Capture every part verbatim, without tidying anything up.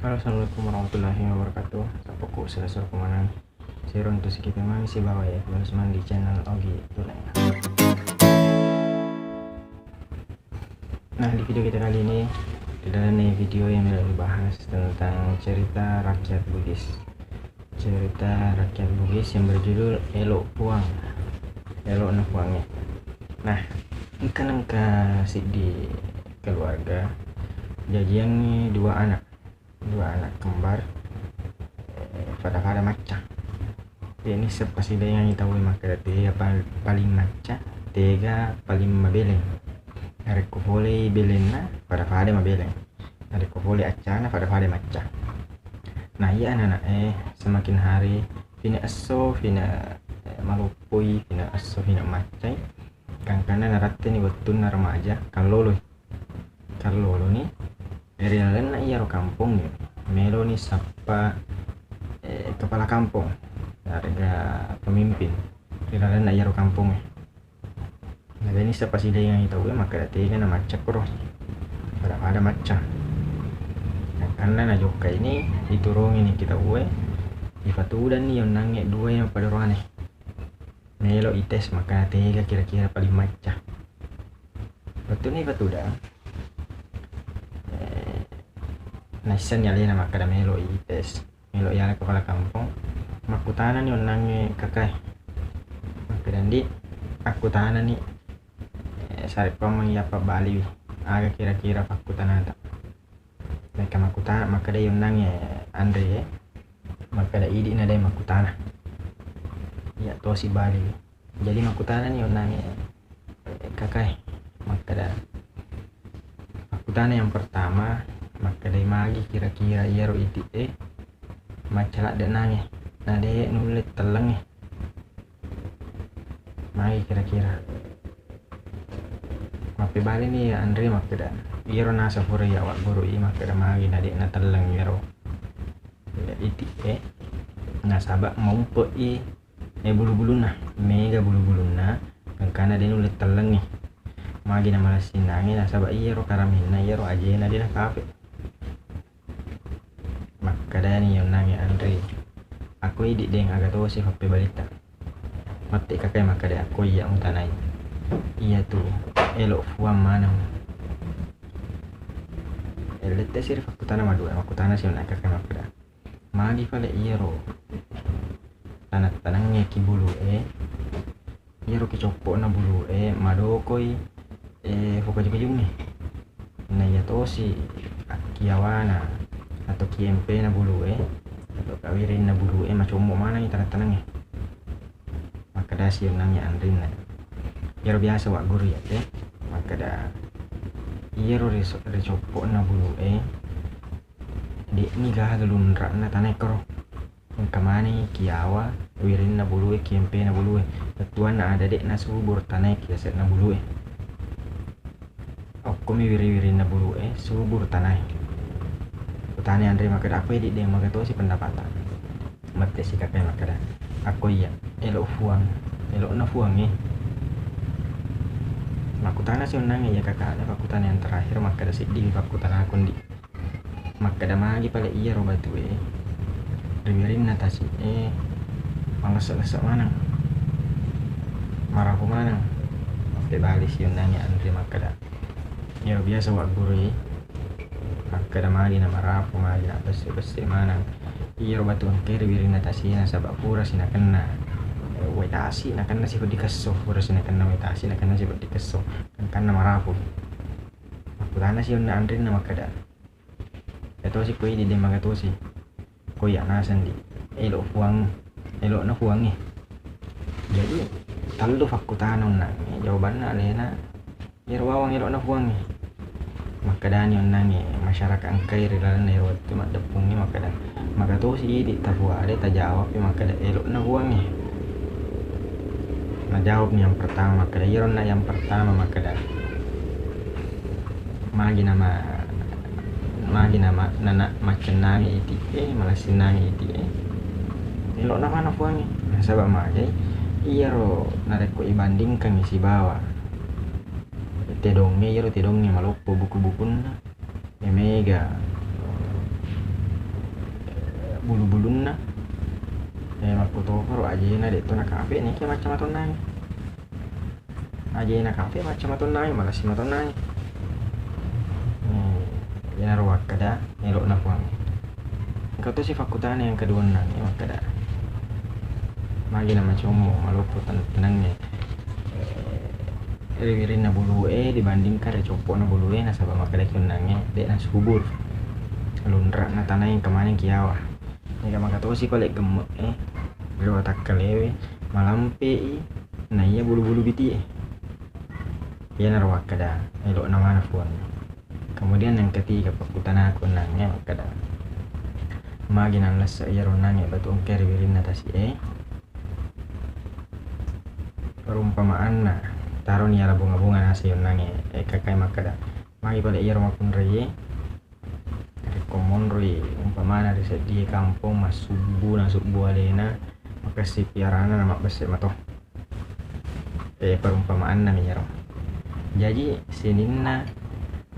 Halo, assalamualaikum warahmatullahi wabarakatuh. Sappoku selesur kemanang. Siro untuk sekitar mami sibawa ya, terus mandi channel Ogi Tuleng. Nah, di video kita kali ini, di dalam video yang mau dibahas tentang cerita rakyat Bugis. Cerita rakyat Bugis yang berjudul Elok Puang. Elokna Puangnge. Nah, engka nengka siddi keluarga jajiangngi dua anak, dua anak kembar, eh, pada-pada macca. Ini sepasilengangi tau makkeda tega pa-, paling macca, tega paling mabeleng. Narekko pole belenna, pada-pada mabeleng. Narekko pole accana, pada-pada macca. Nah, iya anak-anak, eh, semakin hari, fina esso, fina, eh, maloppoi, fina esso, fina maccai. Gangkanna naratteni wettunna remaja, kalloloi. Kalloloni, ri lalenna iyaro kampongnge, meloni sappa, eh, kepala kampong, yarega pemimpin ri lalenna iyaro kampongnge. Nagani sapasilengangi tauwe makkeda tega na macca koro. Pada-pada macca. Gangkanna najokka ini, iturungini ki tauwe, ipatudanni yonnangnge dua yang pada roane. Melo ites makkeda tega kira-kira paling macca. Wettunna ipatudang, eh, naissenni alena makkeda melo ites, melo iyala kepala kampong. Makkutanani onnangnge kakae. Makkeda, "Ndi, akkutanani, eh, sarekkuammeng iyappa baliwi, aga kira-kira pakkutanata?" Naikka makkutana, makkeda yonnangnge Andre, makkeda, "Idi na de makkutana." Iya tosi bali. Jadi makkutanani yonnangnge, eh, kakae, makkeda, makkutana yang pertama, makkeda, "Magi kira-kira iyaro iti e macca ladde nange, na de nulle tellengnge?" Magi kira-kira. Mappebalini Andre makkeda, iyaro naseng pura iya wagguru i makkeda magi na de natelleng iyaro iti e, nasaba maumpe i, eh, bulu-bulunna, mega bulu-bulunna, gangkana de nulle tellengngi. Magi na malassinangi nasaba iyaro karaminna iyaro ajena de nakafe. Makkedani yonnangnge Andre, "Akko idi deng aga tosi fappebalitta." Matti kakae makkeda, "Akko iya mutanai. Iyatu elok fuang maneng." Ellettesi ri fakkutana madua, makkutana si yonnangnge kakae makkeda, "Magi pale iyaro taneng-tanengnge ki bulu e?" Iyaro ki coppo'na bulu e madokoi, eh, fukaju-kajungnge. Na iya tosi akkiawana atau kiempena bulu e atau kawirinna bulu e macommo manengngi taneng-tanengnge. Makkedasi yonnangnge Andrinna, iyaro biasa wagguru iya te, makkeda, iyaro ri so-, ri coppo'na bulu e, de'ni gaga lunra'na tanae koro. Engka manengngi kiawa wirinna bulu e, kiempena bulu e. Bettuanna ada de'na subur tanae ki yase'na bulu e. Okkomi wiri-wirinna bulu e, subur tanae. Kutana Andre makkeda, "Akko idi deng maga tosi pendapatna?" Mette si kakae makkeda, "Akko iya, elok fuang, elokna fuang e." Makkutana si onnangnge iya kakakna, pakkutana yang terakhir makkeda, "Siddi mi pakkutanaku ndi." Makkeda, "Magi pale iyaro batu e ri wirinna tasi e mangesso-esso maneng, marapu maneng?" Mappebali si onnangnge Andre makkeda, "Iyaro biasa wagguru i makkeda magi na marapu, magi na besse-besse maneng. Iyaro batu engkae ri wirinna tasi e nasaba pura si nakenna, eh, wae tasi, nakenna si peddi kesso, pura si nakenna wae tasi, nakenna si peddi kesso, gangkanna marapu." Makkutana si onna Andrinna makkeda, "Iya tosi ko idi de maga tosi. Ko iya naseng di, elok fuang, elokna fuangnge." Jadi tellu fakkutana onnangnge, jawabanna alena iyaro bawang elokna fuangnge. Makkedani onnangnge, masyarakat engkai ri lalenna iyaro wettu maddeppungnge makkeda, "Maga tosi idi tafuade tajawab i makkeda elokna fuangnge." Najawabni yang pertama makkeda, iyaro na yang pertama makkeda, "Magi nama, magi nama nana maccennangi iti e, malassinnangi iti e, elokna fuangnge. Nasaba magai, iyaro narekko ibandingkangngi sibawa tedongnge, iyaro tedongnge maloppo buku-bukunna, e mega bulu-bulunna. Eh, makkutoparo ajena de'to nakape, neke macca matonnangi. Ajena kape macca matonnangi, malessi matonnangi. Eh, iyanaro wakkeda elo'na Puang. Engka tosi fakkutana yang kedua onnangnge makkeda, magi namacommo maloppo tan-, tenangnge, eh, ri wirinna bulue dibandingkan ri coppo'na bulue, nasaba makkedaki onnangnge de' nasubur. Lunra'na tanae engka maneng kiawa. Ega maka tosi pale gemme'e ri watakkalewe malampe'i naiya bulu-bulu bitie. Iyanaro wakkeda elo'na mana Puang. Kemudian yang ketiga, pakkutanaku onnangnge makkeda, magi nallesse iyaro onnangnge batu engkae ri wirinna tasi'e? Perumpamaanna, taroni yala bunga-bunga naseng onnangnge, eh, kakkae makkeda, magi pale iyaro makkunraie? Rekko monroi umpamana ri seddie kampong, massubbu nasubbu alena, makessing piarana na mabbesse mato. Eh, perumpamaanna mi iyaro. Jaji, sininna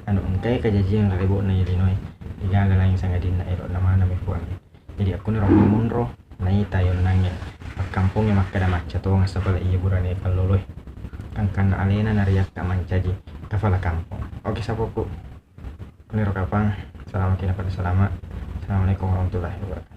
anu engkae kajajiang ri lebo'na iya linoe, degaga laing sangadinna elo'na maneng mi Puang. Jadi, akkuniro monro naita onnangnge. Pakkampongnge makkeda macca tongeng sapala iya burane kalloloe. Angkanna alena nariakka mancaji kafala kampong. Oke, sapokku. Kuniro kapang. Salamaki napada salama. Assalamualaikum warahmatullahi wabarakatuh.